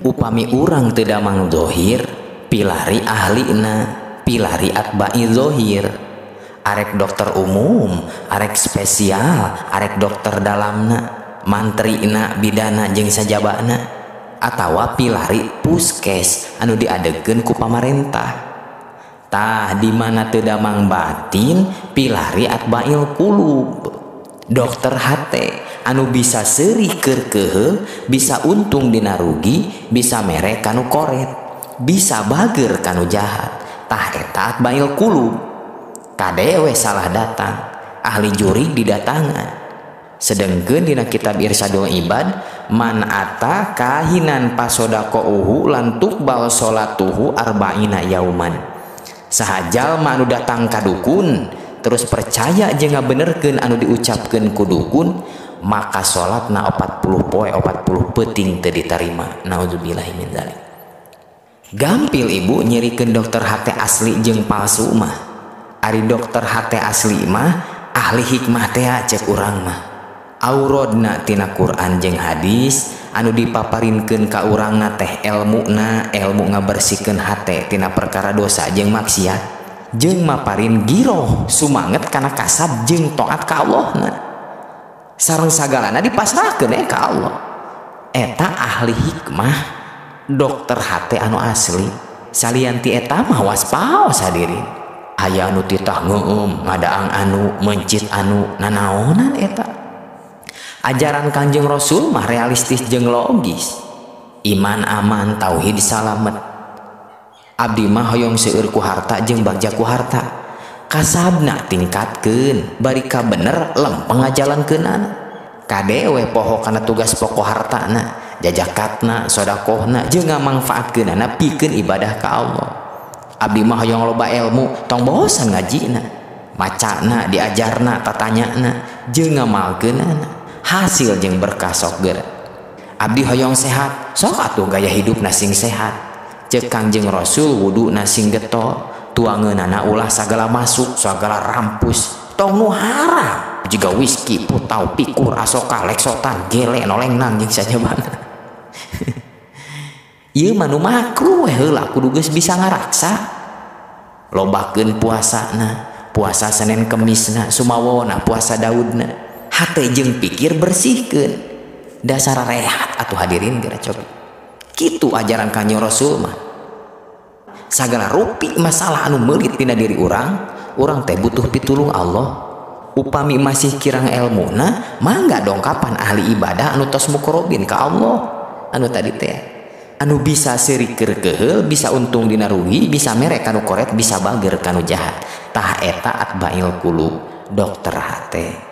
Upami urang teu damang zahir, pilari ahlina, pilari atba'i zahir. Arek dokter umum, arek spesial, arek dokter dalamna, mantrina, bidana jeung sajabana, atawa pilari puskes anu diadegkeun ku pamarentah. Tah di mana teu damang batin, pilari atba'il qulub. Dokter hate anu bisa seuri keur keuheul, bisa untung dina rugi, bisa mere kanu koret, bisa bager kanu jahat. Tah eta atba'il qulub. Kade we salah datang, ahli jurig didatangan. Sedengkeun dina kitab Irsyadul Ibad, man ata kahinan pasodaqauhu lan tuqbal salatuhu arba'ina yauman. Saha jalma anu datang ka dukun terus percaya jeung ngabenerkeun anu diucapkeun ku dukun, maka salatna 40 poe 40 peuting teu ditarima. Naudzubillahi min dzalik. Gampil ibu nyerikeun dokter hate asli jeung palsu mah. Ari dokter hate asli mah ahli hikmah teh cek urang mah. Aurodna tina Quran jeung hadis anu dipaparinkeun ka urangna teh elmuna, elmu ngabersihkeun hate tina perkara dosa jeung maksiat, jeung maparin giroh sumanget kana kasab jeung taat ka Allahna. Sareng sagalana dipasrahkeun ka Allah. Eta ahli hikmah dokter hate anu asli. Salian ti eta mah waspaos hadirin. Aya anu titah ngeueum, ngadaang anu, mencit anu, nanaonan eta. Ajaran Kanjeng Rasul mah realistis jeung logis. Iman aman, tauhid salamet. Abdi mah hoyong seueur ku harta jeung bagja ku harta. Kasabna tingkatkeun, bari ka bener lempeng ngajalankeunana. Kade we poho kana tugas pokok hartana, jajakatna, sodakohna jeung ngamangfaatkeunana pikeun ibadah ka Allah. Abdi mah hoyong loba ilmu, tong bosan ngajina, macana, diajarna, tatanyana, jeung ngamalkeunana. Hasil jeung berkah sok geura. Abdi hoyong sehat, sok atuh gaya hidupna sing sehat. Ceuk Kangjeng Rasul wuduna sing getol, tuangeunana ulah sagala masuk, sagala rampus, tong nu haram. Jiga whisky, putau, pikur, asoka, leksotan, gele, nolengnang jeung sajabana. Ieu mah nu makruh we heula kudu geus bisa ngaraksa. Lobakeun puasana, puasa Senin Kemisna, sumawona puasa Daudna. Hate jeung pikir bersihkeun. Dasar rehat atuh hadirin geura cobi. Kitu ajaran Kanjeng Rasul mah. Sagala rupi masalah anu meulit dina diri urang, urang teh butuh pitulung Allah. Upami masih kirang elmuna, mangga dongkapan ahli ibadah anu tos mukorobin ka Allah. Anu tadi teh anu bisa seuri keur keuheul, bisa untung dina rugi, bisa mere kanu koret, bisa bager kanu jahat. Tah eta atbail qulub, dokter hate.